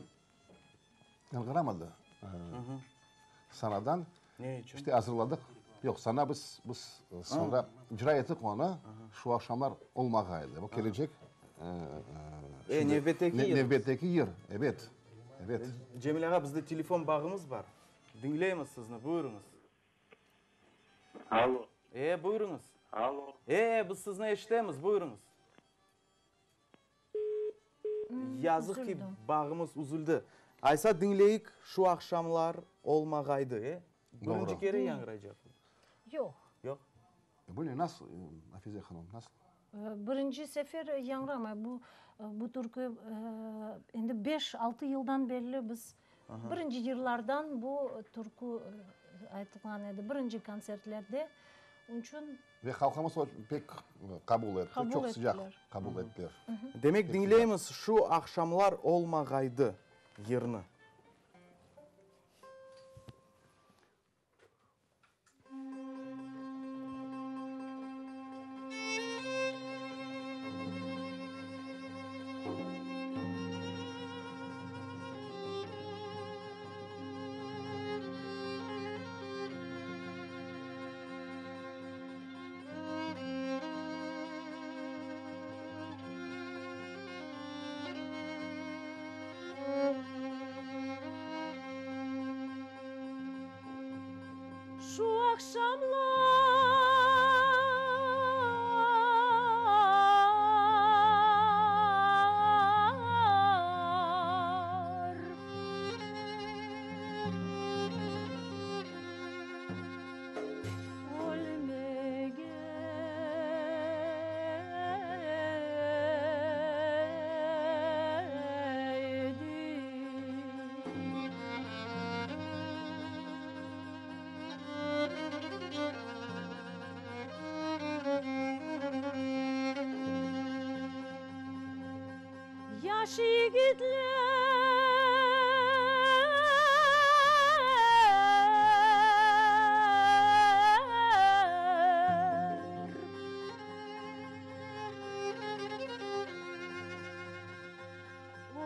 Yañğıramadı sanadan. Ne içün? İşte azırladıq. Yoq, sana biz, biz soñra icra ettik onı, şu aqşamlar olmağaydı. Bu kelecek E, nevbetteki yır. Nevbetteki yır, ebet, ebet. Cemil ağa, bizde telefon bağımız bar. Diñleymiz sizni, buyurıñız. Alo. E, buyurıñız. Alo. E, biz sizni eşitemiz, buyurıñız. Yazıq ki, bağımız üzüldi. Aysa diñleyik, şu aqşamlar olmağaydı, e? Birinci kere yañğıraycaq. Yoq. Yoq? Böyle nasıl, Afize hanım, nasıl? Birinci sefer yañğıramay. Bu, bu türkü endi beş, altı yıldan berli biz birinci yırlardan bu türkü aytılğan edi, birinci kontsertlerde. Onıñ içün. Ve halqımız o pek qabul etti, çoq sıcaq qabul ettiler. Demek, diñleymiz Şu aqşamlar olmağaydı yırnı. Şu aqşamlar Ölmegeydi. Yaş yigitler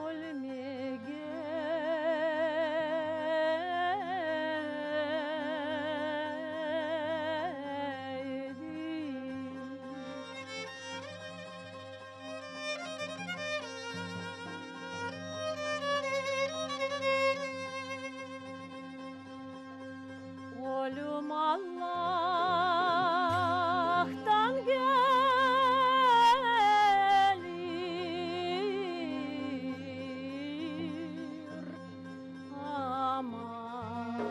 Ölmege Ölüm Allahtan kelir, aman.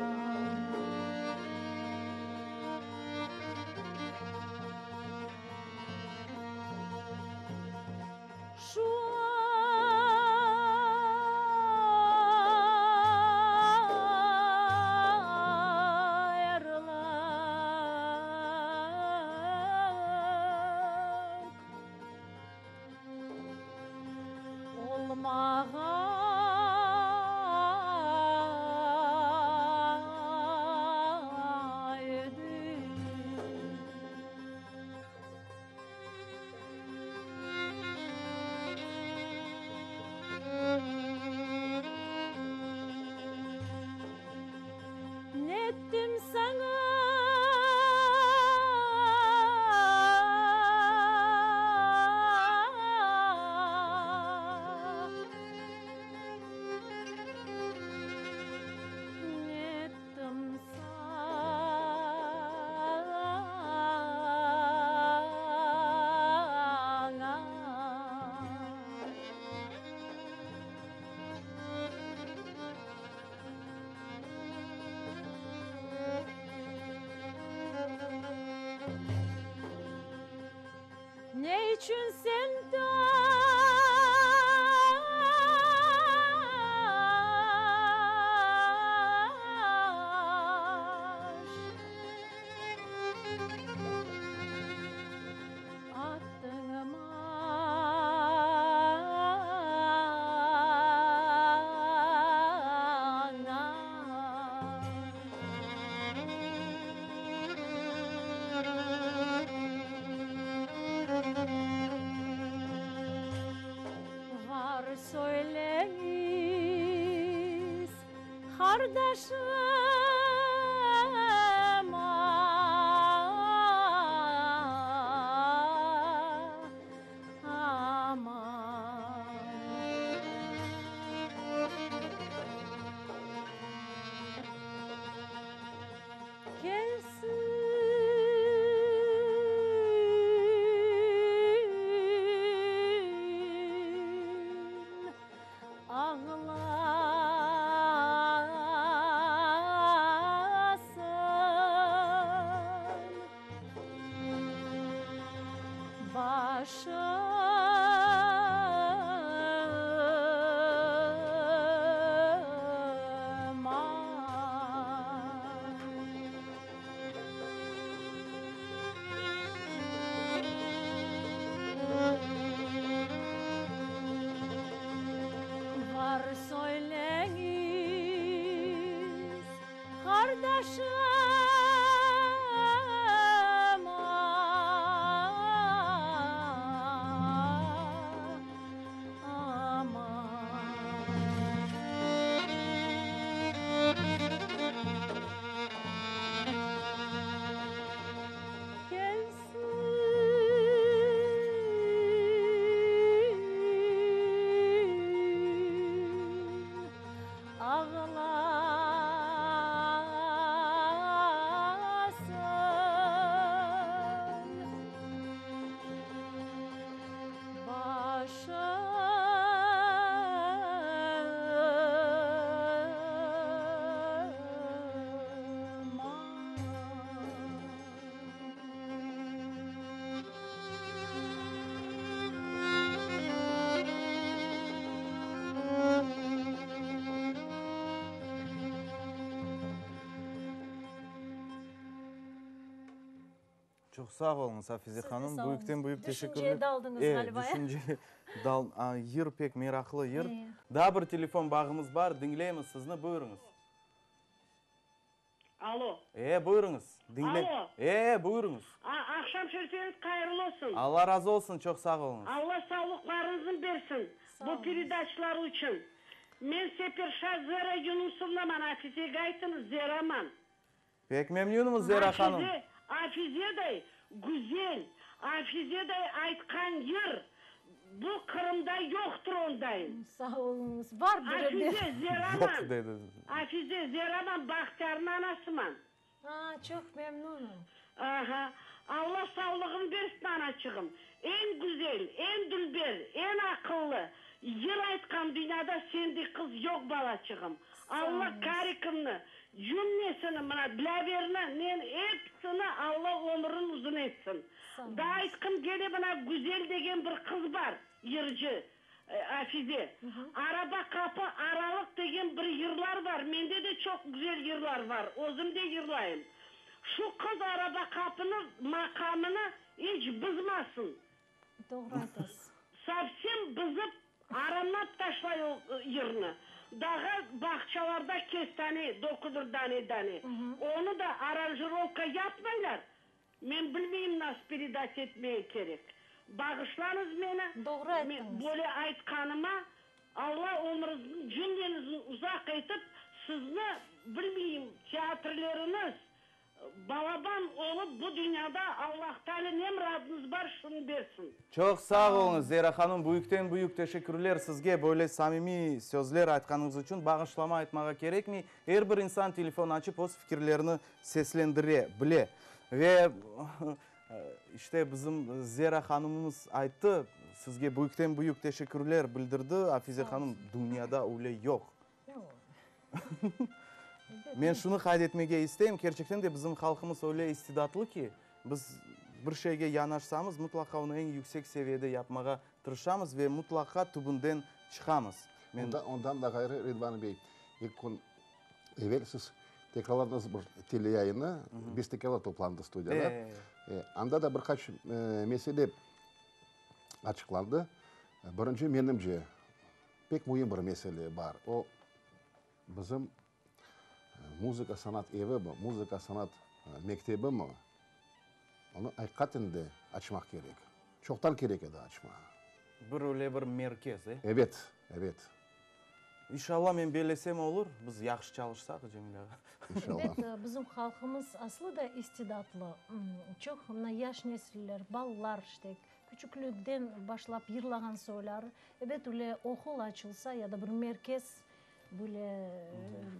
Şu ayrılıq olmağaydı. Nettim saña? Nettim saña? Ne içün sen taş attıñ maña? Var söyleñiz, qardaşım, aman. Kelsin ağlasın başıma. Var söyleñiz, qardaşım, aman. Çoq sağ oluñız, Afize hanım, büyükten büyük teşekkürler. Düşünceye daldıñız ğaliba, e? Düşünceye dal, yır pek meraqlı yır. Daa bir telefon bağımız bar, diñleymiz sizni, buyurıñız. Alo. E, buyurıñız, diñle. Alo. E, buyurıñız. A, aqşam şerifeñiz hayırlı olsun. Alla razı olsun, çoq sağ oluñız. Alla sağlıqlarıñıznı bersin bu peredaçlar içün. Men Seperşa Zera Yunusovnaman, Afizege aytıñız, Zeraman. Pek memnünimiz, Zera hanım. Afize, Afizeday güzel, Afizeday aytqan yır, bu Qırımda yoqtır ondayın. Sağ oluñız, vardır ebet. Afize, Zeraman, Yoq, dedi. Afize, Zeraman Bahtiyarnıñ anasıman. Aa, çoq memnunım. Aha, Alla sağlığın bersin anaçığım. Eñ güzel, eñ dülber, eñ aqıllı, yır aytqan dünyada sendey qız yoq balaçığım. Alla Karikimni, cümlesini, mına Dilâverni, nen episini Alla ömürin uzun etsin. Daa aytqım kele mına Güzel degen bir qız bar, yırcı, Afize. Araba qapı aralıq degen bir yırlar bar, mende de çoq güzel yırlar bar, özüm de yırlayım. Şu qız araba qapını maqamını iç bızmasın. Doğru aytasız. Sovsem bızıp, aramlap taşlay o yırnı. Daha bağçalarda kestane dokudur dane-dane. Onı da aranjirovka yapmaylar. Men bilmeyim nasıl peredat etmege kerek. Bağışlañız meni. Doğru ayttıñız. Böyle aytqanıma Alla ömrüñizni cümlenizni uzaq etip, sizni, bilmeyim, teatrleriñiz, Balaban olıp bu dünyada Allah Taala ne mıradıñız bar şunı bersin. Çoq sağ oluñız, Zera hanım, büyükten büyük teşekkürler sizge böyle samimiy sözler aytqanıñız içün. Bağışlama aytmağa kerekmey, er bir insan telefon açıp öz fikirlerini seslendire bile. Ve işte bizim Zera hanımımız ayttı, sizge büyükten büyük teşekkürler bildirdi, Afize hanım, dünyada öyle yoq. Men şunı qayd etmege isteyim, kerçekten de bizim halqımız öyle istidatlı ki, biz bir şeyge yanaşsamız, mıtlaqa onı eñ yüksek seviyede yapmağa tırışamız ve mıtlaqa tübünden çıqamız. Men. Ondan da ğayrı, Ridvan bey, eki kün evel siz tekrarladıñız bir teleyayını, bestekârlar toplandı studiyada. Anda da bir qaç mesele açıqlandı. Birinci, menimce, Pek müim bir mesele bar, o, bizim muzıka sanat evimi, muzıka sanat mektebimi, onı aqiqaten de açmaq kerek. Çoqtan kerek edi açmağa. Bir öyle bir merkez, e? Ebet, ebet. İnşallah, men bellesem olur, biz yahşı çalışsaq, Cemile ağa. İnşallah. Ebet, bizim halqımız aslı da istidatlı. Çoq mına yaş nesiller, balalar, işte, Küçüklikten başlap yırlağan soyları, ebet, öyle oqul açılsa ya da bir merkez, böyle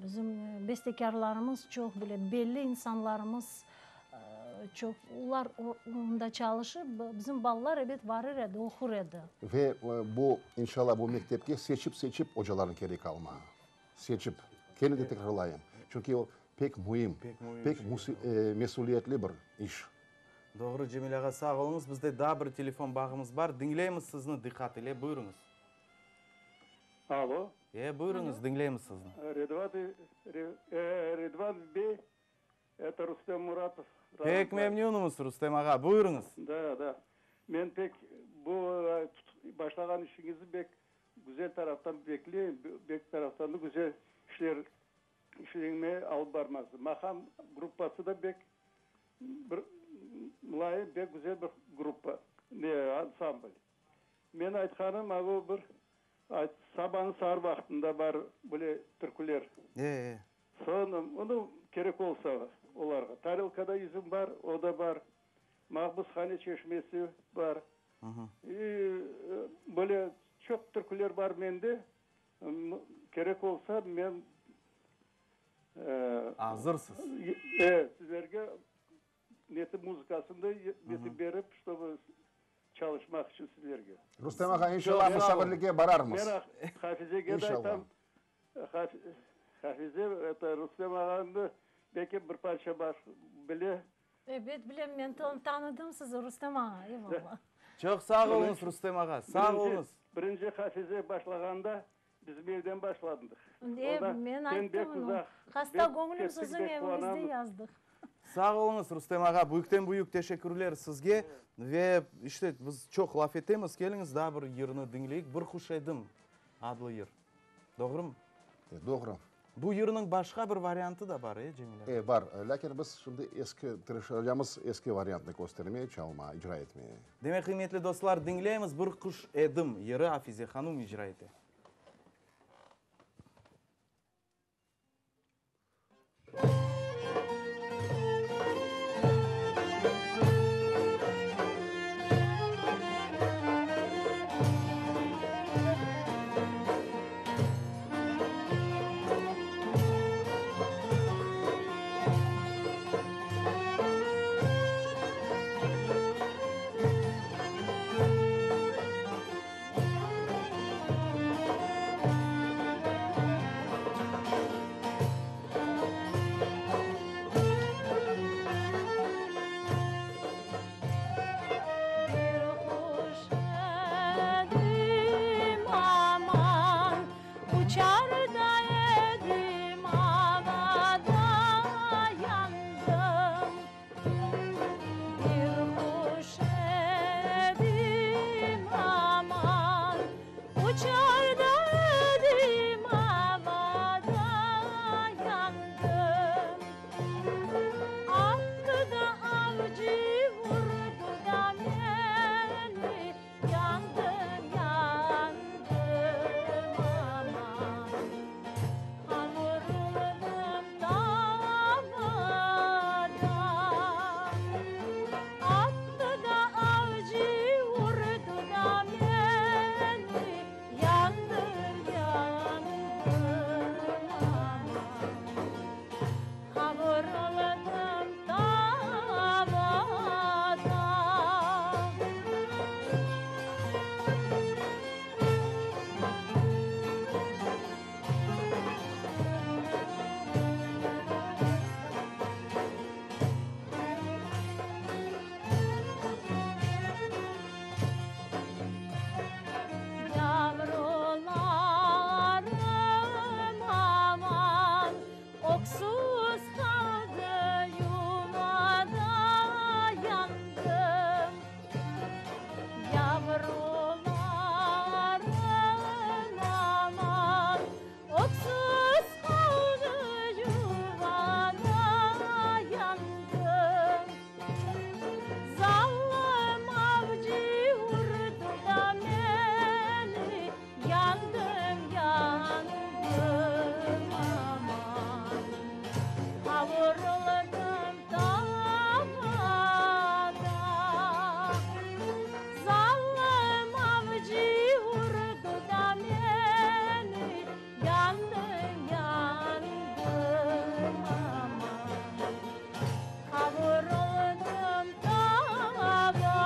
bizim bestekârlarımız çoq, böyle belli insanlarımız çoq, olar onda çalışıp, bizim balalar, ebet, varır edi, oqur edi. Ve bu, inşallah, bu mektepke seçip-seçip ocalarnı kerek alma. Seçip. Kene de tekrarlayım. Çünki o pek müim, pek mesüliyetli bir iş. Doğru, Cemil ağa, sağ oluñız. Bizde daa bir telefon bağımız bar. Diñleymiz sizni diqqat ile. Buyurıñız. Alo. E, buyurıñız, diñleymiz sizni. Redvan, Redvan bey, eto Rustem Muratov. Pek memnünimiz, Rustem ağa. Buyurıñız. Da, da. Men pek bu başlağan işiñizni bek güzel taraftan bekleyim, bek taraftan da güzel işler işleñmeye alıp barması. Maqam gruppası da bek Bir mulayim, pek güzel bir gruppa, ne, ansambl. Men aytqanım, a bu bir sabanıñ saar vaqtında bar böyle türküler. E-e. Soñ, onı kerek olsa olarğa. Tarelkada yüzüm bar, o da bar. Mahbushane çeşmesi bar. İ, böyle çoq türküler bar mende. Kerek olsa, men Azırsız. E, sizlerge neti muzıkasını da neti berip, ştobu çalışmaq içün sizlerge. Rustem ağa, inşallah musafirlikke bararmız. Men Hafizege de aytam, Hafize, eto, Rustem ağanı belki bir parça bile. Ebet, bilem, men tanıdım sizi, Rustem ağa, eyvallah. Çoq sağ oluñız, Rustem ağa, sağ oluñız. Birinci Hafize başlağanda Bizim evden başlandıq. E, men ayttım onı. Hasta göñlüm siziñ eviñizde yazdıq. Sağ oluñız, Rustem ağa, büyükten-büyük teşekkürler sizge. Ve, işte, biz çoq laf etemiz, keliñiz, daa bir yırnı diñleyik, Bir quş edim adlı yır. Doğrumı? Doğru. Bu yırnıñ başqa bir variantı da bar, e, Cemil ağa? E, bar. Lâkin biz şimdi eski, tırışacamız eski variantnı köstermeye, çalma, icra etmeye. Demek, qıymetli dostlar, diñleymiz, Bir quş edim yırı Afize hanum icra ete. Bir quş edim aman, Uçar da edim avada yandım. Bir quş edim aman, Uçar da edim avada yandım. Attı da avcı vurdu da meni, Yandım, yandım aman. Qavuruldum tavada. Attı da avcı vurdu da meni, Yandım, yandım aman. Qavuruldum tavada. Yavrularım aman, öksüz qaldı yuvada yandım. Yavrularım aman, öksüz qaldı yuvada yandım. Zalım avcı vurdı da meni, yandım, yandım aman. Qavuruldum tavada. Zalım avcı vurdı da meni, yandım, yandım aman. Qavuruldum tavada.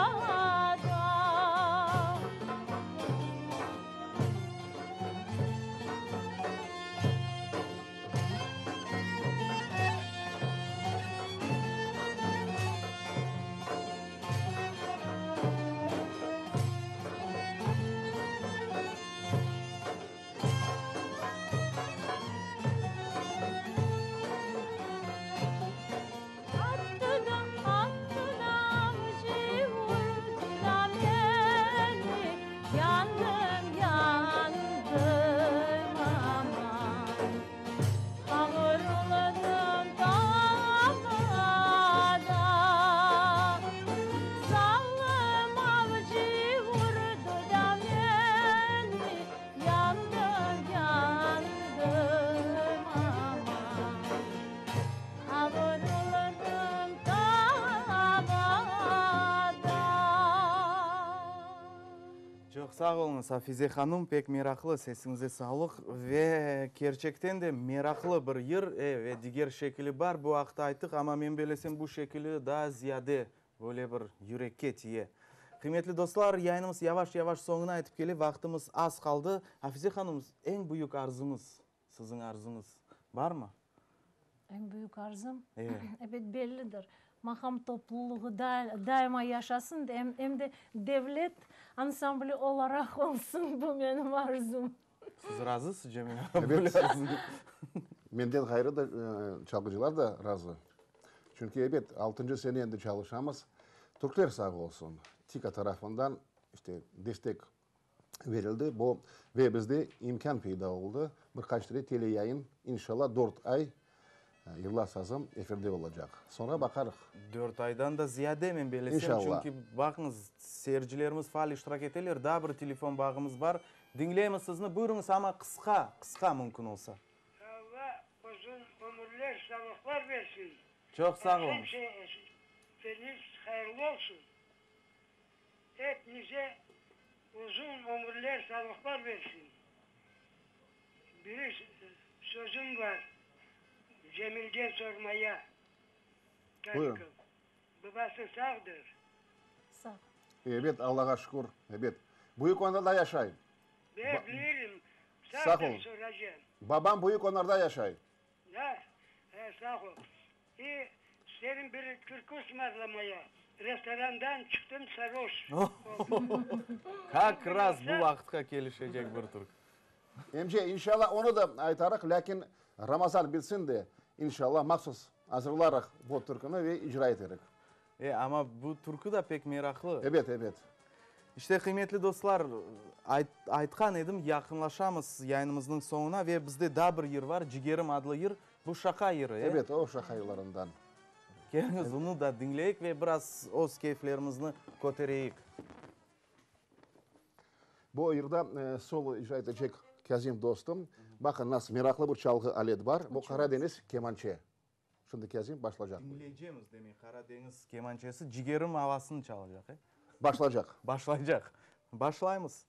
Attı da, attı da avcı vurdu da meni, Yandım, yandım aman. Qavuruldum tavada. Zalım avcı vurdu da meni, Yandım, yandım aman. Qavuruldum tavada. Çoq sağ oluñız, Afize hanum, pek meraqlı, sesiñize sağlıq ve kerçekten de meraqlı bir yır, e, ve diger şekili bar, bu aqta ayttıq, amma men belesem bu şekili daa ziyade böyle bir yürekke tiye. Qıymetli dostlar, yayınımız yavaş-yavaş soñuna yetip kele, vaqtımız az qaldı. Afize hanum, eñ büyük arzuñız, siziñ arzuñız barmı? Eñ büyük arzum? E. Ebet, bellidir. Maqam toplulığı daima yaşasın, em de devlet ansambli olaraq olsun, bu menim arzum. Siz razısız, Cemil ağa, Ebet. böyle arzunen? Menden ğayrı da çalğıcılar da razı. Çünki, ebet, altıncı sene endi çalışamız. Türkler sağ olsun, TİKA tarafından işte destek verildi. Bu ve bizde imkân peyda oldı, bir qaç tere teleyayın, inşallah, dört ay Yırla sazım efirde olacaq. Soñra baqarıq. Dört aydan da ziyade, men belesem, İnşallah. çünki, baqıñız, seyircilerimiz faal iştirak eteler. Daa bir telefon bağımız bar. Diñleymiz sizni. Buyurıñız, amma qısqa, qısqa mümkün olsa. Alla uzun ömürler, sağlıqlar bersin. Çoq sağ oluñız. Hepsiñiz hayırlı olsun. Hepinize uzun ömürler, sağlıqlar bersin. Bir sözüm bar Cemilge sormaya, Buyurın. Kaşkov. Babası sağdır? Sağ. Ebet, Allağa şükür, ebet. Büyük Onarda yaşay. Ben bilirim, Sağ sağdır olun. soracağım. Babam Büyük Onarda yaşay. Da, he, sağ ol. İ, isterim bir türkü ısmarlamaya. Restorandan çıqtım saroş oldum. Kak raz bu vaqıtqa kelişecek bir türkü. Emce, inşallah onı da aytarıq, lâkin Ramazan bitsin de, inşallah mahsus azırlarıq bu türküni ve icra eterik. E, amma bu türkü da pek meraqlı. Ebet, ebet. İşte, qıymetli dostlar, aytqan edim, yaqınlaşamız yayınımıznıñ soñuna ve bizde daa bir yır bar, Cigerim adlı yır. Bu şaqa yırı, e? Ebet, o şaqa yırlarından. Keliñiz, onı da diñleyik ve biraz öz keyflerimizni kötereyik. Bu yırda solo icra etecek Kâzim dostum. Baqın, nasıl meraqlı bir çalğı alet bar. Bu Qaradeñiz kemançe. Şimdi Kâzim başlacaq. Diñleycemiz, demek, Qaradeñiz kemançesi Cigerim avasını çalacaq, e? Başlacaq. Başlaycaq. Başlaymız.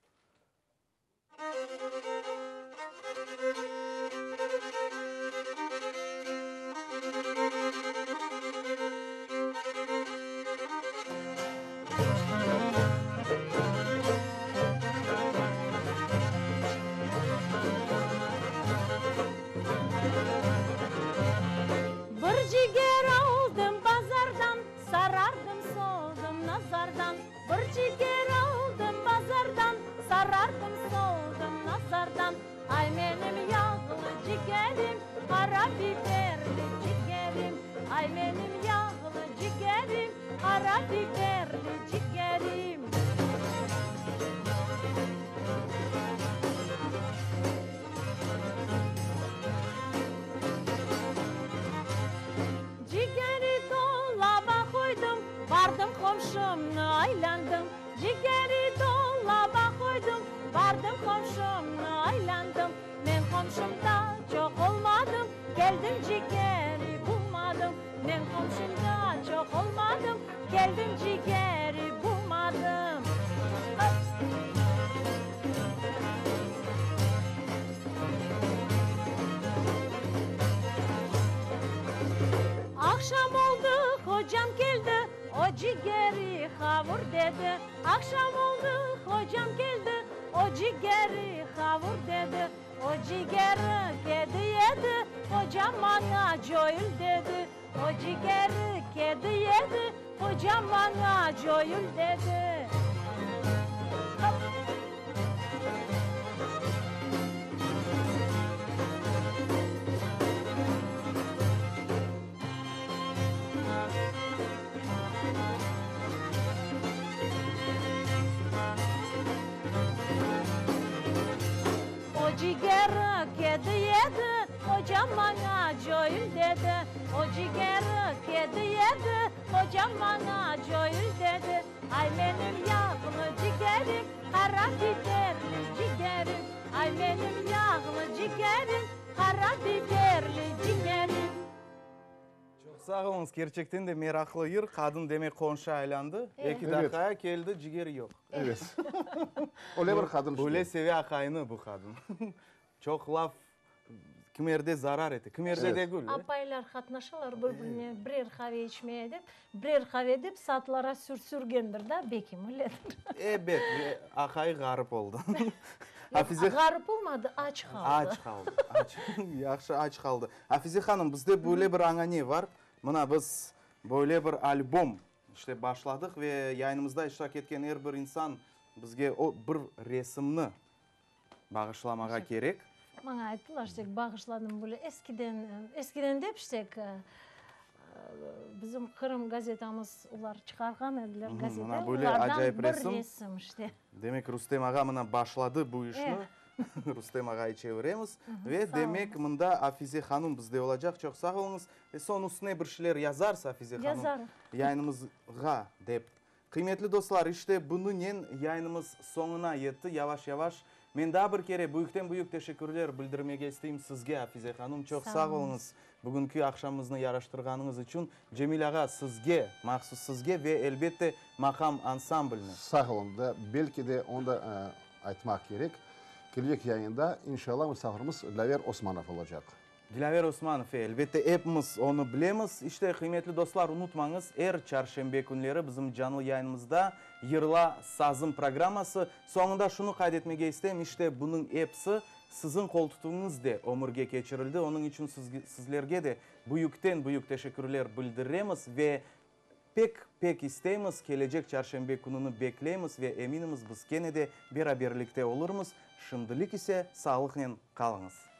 Bir ciger aldım bazardan, Sarardım, soldım nazardan. Bir ciger aldım bazardan, Sarardım, soldım nazardan. Ay menim yağlı cigerim, Qara biberli cigerim. Ay menim yağlı cigerim, Qara biberli cigerim. Cigeri dolaba qoydım, Bardım qomşumnı aylandım. Cigeri dolaba qoydım, Bardım qomşumnı aylandım. Men qomşumda çoq olmadım, Keldim cigeri bulmadım. Men qomşumda çoq olmadım, Keldim cigeri bulmadım. Aqşam oldı, hocam keldi, O cigeri qavur dedi. Aqşam oldı, hocam keldi, O cigeri qavur dedi. O cigeri kedi yedi, Hocam maña coyul dedi. O cigeri kedi yedi, Hocam maña coyul dedi. O cigeri kedi yedi, Hocam maña coyul dedi. O cigeri kedi yedi, Hocam maña coyul dedi. Ay menim yağlı cigerim, Qara biberli cigerim. Ay menim yağlı cigerim, Qara biberli cigerim. Çoq sağ oluñız, kerçekten de meraqlı yır. Qadın demek qonşı aylandı. Eki daqaya keldi, ciger yoq. Evet. Öyle bir qadın işte. Öyle seve aqayını bu qadın. Çoq laf kimerde zarar ete, kimerde degil. Apaylar qatnaşalar bir-birine birer qave içmeye dep, birer qave dep saatlara sürsürgendir da, bekim öyledir. Ebet, aqayı ğarip oldı. Yoq, ğarip olmadı, aç qaldı. Aç qaldı, aç. Yahşı, aç qaldı. Afize hanım, bizde böyle bir añane bar. Mına biz böyle bir albom işte başladıq ve yayınımızda iştirak etken er bir insan bizge o bir resimni bağışlamağa kerek. Maña ayttılar, işte, bağışladım böyle eskiden, eskiden dep, işte. Bizim Qırım gazetamız olar çıqarğan ediler gazeta. Mına böyle Olardan acayip bir resim. resim işte. Demek Rustem ağa mına başladı bu işni. Rustem ağayı çeviremiz. Ve Sağ demek mında Afize hanım bizde olacaq. Çoq sağ oluñız. Ve soñ üstüne bir şeyler yazarsa Afize hanım Yazarım. yayınımızğa dep. Qıymetli dostlar, işte bunınen yayınımız soñuna yetti. Yavaş-yavaş men daa bir kere büyükten-büyük teşekkürler bildirmege isteyim sizge, Afize hanım. Çoq Sağ sağ oluñız. oluñız bugünki aqşamımıznı yaraştırğanıñız içün. Cemil ağa, sizge, mahsus sizge ve elbette Maqam ansambline. Sağ oluñ. Da, belki de onı da aytmaq kerek, kelecek yayında, inşallah, musafirimiz Dilâver Osmanov olacaq. Dilâver Osmanov, elbette, epimiz onı bilemiz. İşte, qıymetli dostlar, unutmañız, er çarşenbe künleri bizim canlı yayınımızda Yırla, sazım programması. Soñunda şunı qayd etmege isteyim, işte, bunıñ episi siziñ qoltutuvıñız de ömürge keçirildi. Onıñ içün sizlerge de büyükten-büyük teşekkürler bildiremiz ve pek, pek isteymiz, kelecek çarşenbe kününi bekleymiz ve eminimiz, biz kene de beraberlikte olurmız. Şimdilik ise sağlıqnen qalıñız.